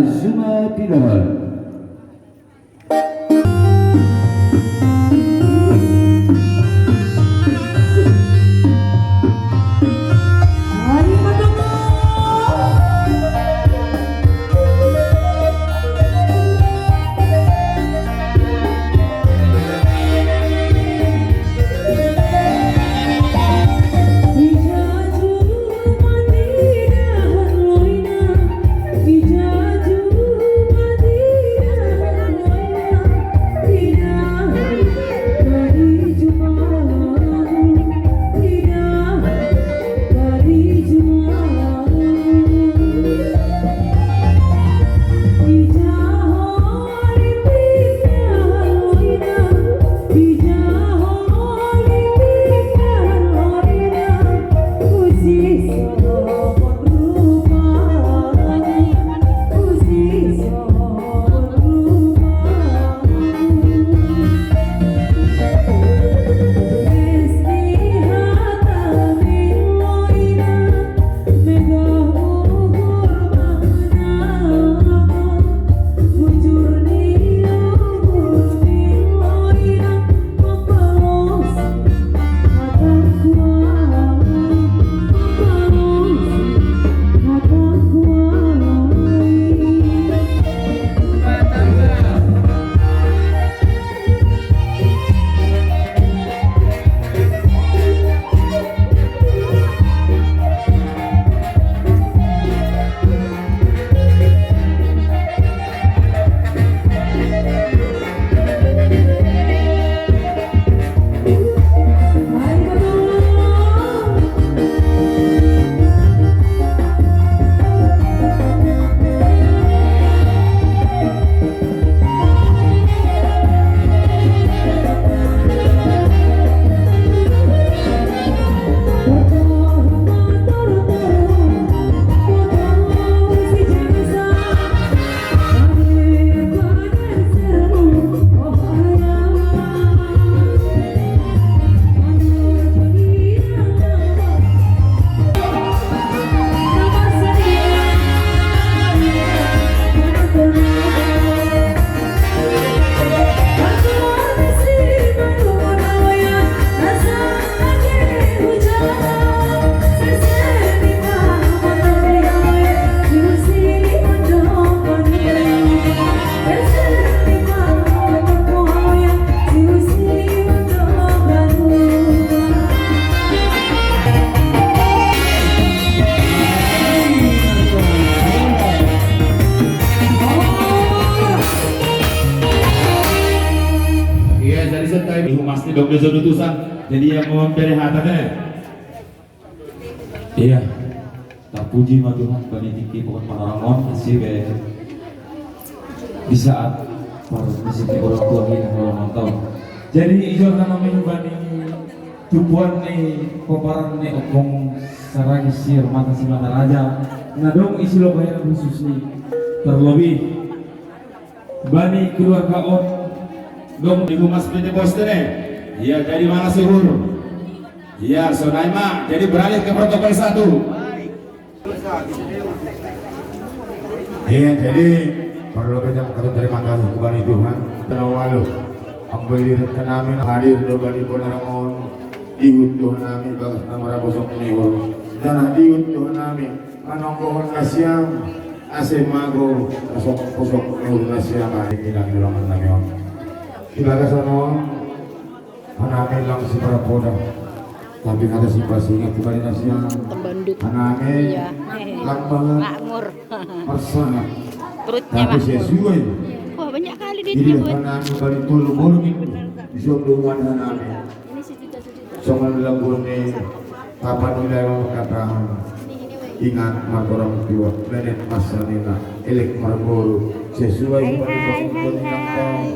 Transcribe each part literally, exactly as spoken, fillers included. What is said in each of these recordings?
Zuma Pinahan. Iya, jadi setai di humas di dokter Zodutusan. Jadi yang mau beri hata teh. Iya. Tapuji ma Tuhan, bani tiki pokok panarangon, asih be. Di saat para musik orang tua ini kalau nonton. Jadi, ijo nama main bani cupuan nih, koparan nih, omong saragi sir, mata si mata raja. Nah, dong isi lo bayar khusus nih. Terlebih, bani keluarga on, dong di humas P T Bos nih. Iya, jadi mana suhur? Iya, so naima. Jadi beralih ke protokol satu. Iya, jadi perlu kita kata terima kasih kepada Tuhan. Terlalu ambil diri ke nami hadir do bani Bonarangon. Diut Tuhan nami bagas nama rabosok niur. Dan diut Tuhan nami manongkohon nasiam. Asih mago, kosok-kosok niur nasiam. Ini bilang bilangan nami on. Di bagasan on. Hanami lang si para poda. Tapi kata si pasingat kembali nasiam. Tembandut. Hanami. Iya. Lang banget. Makmur. Pasangat. Perutnya. Tapi makmur. Sesuai. Wah, banyak kali duitnya. Jadi buat hanami balik tulu bolong itu. Bisa doan hanami. Ini si juta-juta. Songon lagu ni. Kapan wilayah katahan. Ingat margorang tua. Nenek masa nina. Elek margoro. Sesuai. Hai, hai, hai, hai.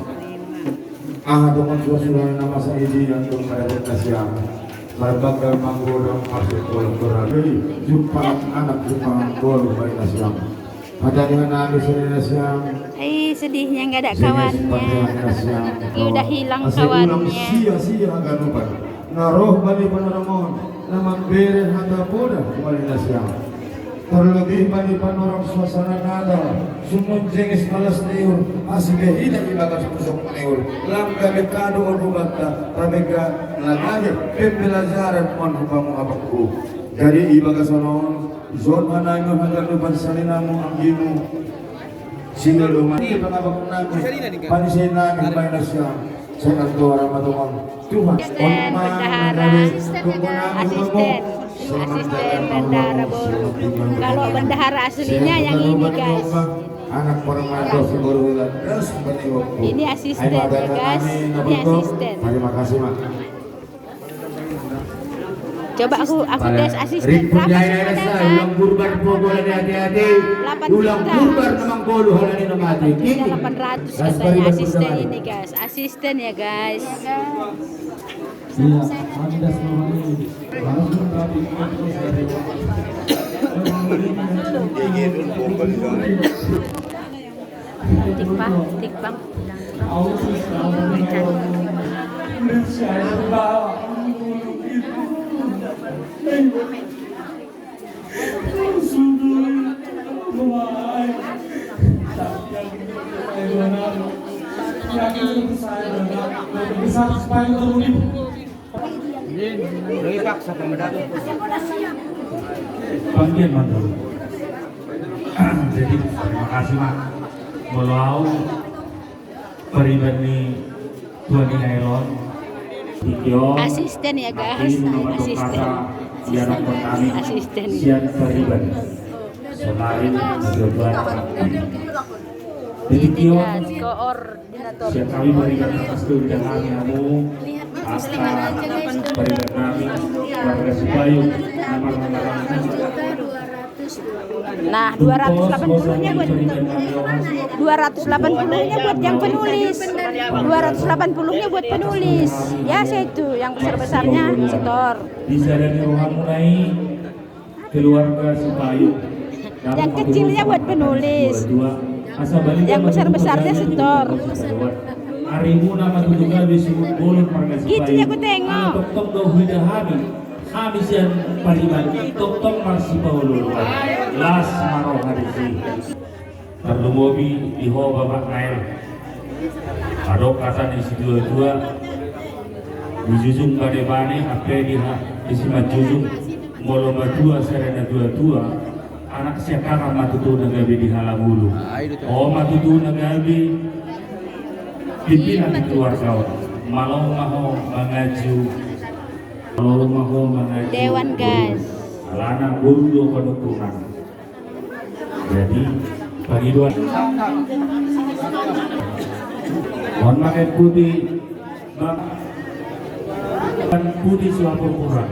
Aha, teman suasana nama saidi yang tung pada kasihan. Marbakal manggoda maksud kolom berabeli. Jumpaan anak jumpaan gol baik nasiam. Hata dengan anak sini nasiam. Eh, sedihnya nggak ada kawannya. Dia udah hilang kawannya. Sia-sia ganupan. Naroh bali panarangon. Nama beren hata poda bali nasiam. Terlebih bani panorang suasana Natal, sumun jengis malas niur, asi behida ibagas pusok maniur, langka bekado on ubanta, tabeka lagage pembelajaran on hubamu abangku. Jadi ibagas on, zon mananyo haganupan salinamu anggimu. Sehingga domani pangabang nami, panisai nami bae nasiam. Sehat doa Ramadan. Tuhan. Asisten bendahara, asisten, asisten bendahara, Bu. Kalau bendahara aslinya yang ini, guys. Anak permata. Ini asisten, ya, guys. Ini asisten. Terima kasih, Mak. Coba aku, aku tes asisten. Berapa sih modalnya? Ulang kurban pokoknya hati-hati. Ulang kurban memang bolu hal ini nama hati. Ini delapan ratus katanya asisten ini, guys. Asisten ya, guys. Iya, Anda selama ini harus memperhatikan terus dari Tikpang, tikpang. Lebih paksa pemedak. Panggian mantul. Jadi terima kasih, Mak. Molo au pariban ni Tuan Inaelon. Asisten ya, guys. Asisten. Asisten. Asisten. Sian pariban. Selain kebutuhan. Jadi, koor. Siap kami berikan atas keundangan kamu, atas berikan kami warga Sipayu, nama-nama. Nah, dua ratus delapan puluh-nya buat, dua ratus delapan puluh-nya buat yang penulis. Dua ratus delapan puluh-nya buat penulis. Ya, saya itu yang besar-besarnya setor. Bisa dari rohamu naik. Keluarga Sipayu. Yang kecilnya buat penulis. Yang besar-besarnya setor. Arimu nama tutu gabe suhut bolon marga Sipayu. Gitu ya, ku tengok. Tok-tok do huida hami. Hami sian pariban tok-tok marsipaolo. Las maroha di si. Tarlumobi di ho Bapak Nael. Adong kata ni sidua-dua. Dijujung bane-bane, ampe di ha, di si manjujung. Molo matua sada na tua-tua, anak siakara matutu na gabe di halabulu. O matutu na gabe pimpinan di keluarga on. Malo ma ho mangaju. Malo ma ho mangaju. Dewan, guys. Alana boru do panutunan. Jadi, pangidoan. Mohon maaf, putih, Bang. Putih suap pura.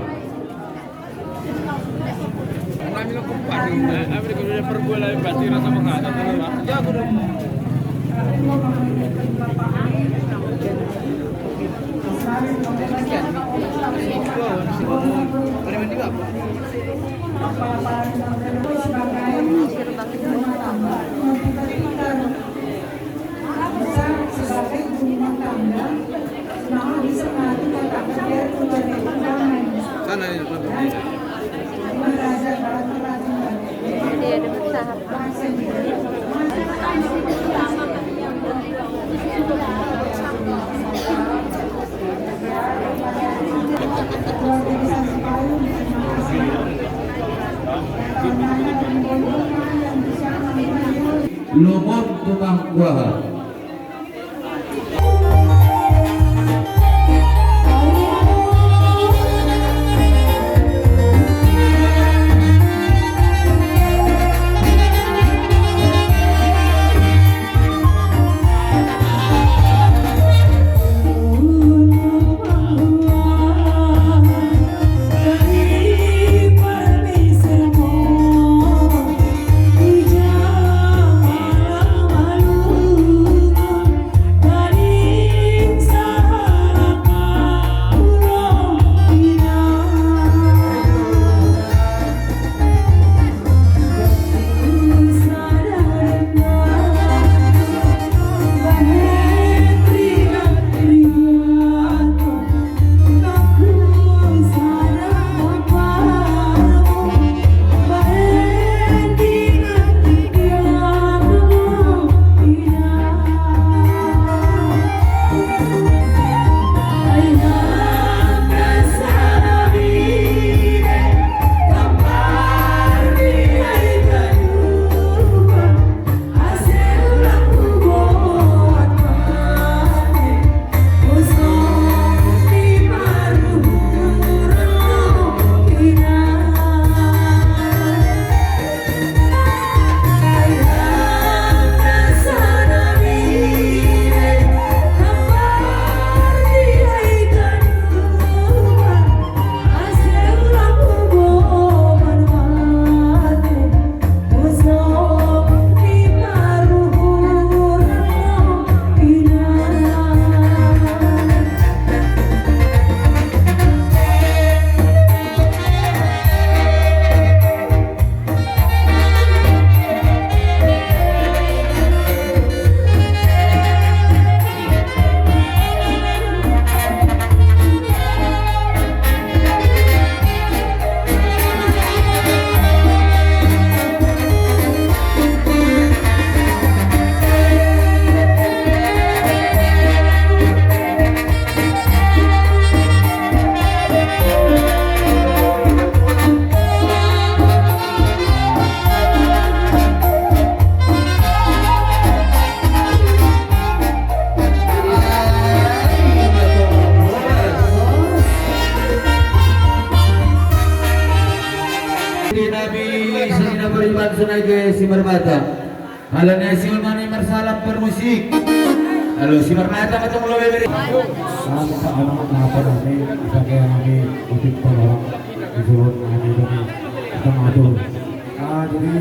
Sana ini. Iya, dengan saham. Lumon tukang kuaha. Mata. Kalau nasi ulmani marsalam per musik. Kalau si Marmata matong lo beberi. Salam sa anak napa nami, sa kaya nami utik pa orang. Disuruh nami itu nih. Kita ngatur. Ah, jadi,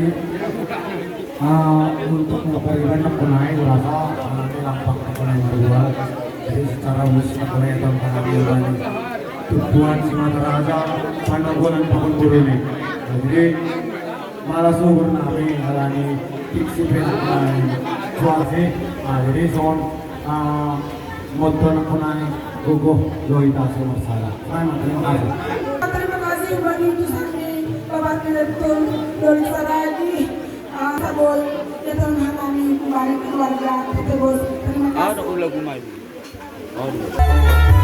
ah, untuk mapariban na kunai, rasa, ah, ini lampang na kunai marbual. Jadi secara musik na kunai itu ang kanami iban. Tubuhan si Mata Raja, panagunan pakun guru ini. Nah, jadi, malas ukur nami alani fiksi pen, eh, suasi. Ah, jadi son, ah, moto na kunai guguh doi tasi marsala. Salamat, terima kasih. Terima kasih bagi itu sami Bapak Direktur dari Saragi, ah, Sabol, ya Tuhan kami kembali keluarga kita bos. Terima kasih. Ada lagu mai. Ada.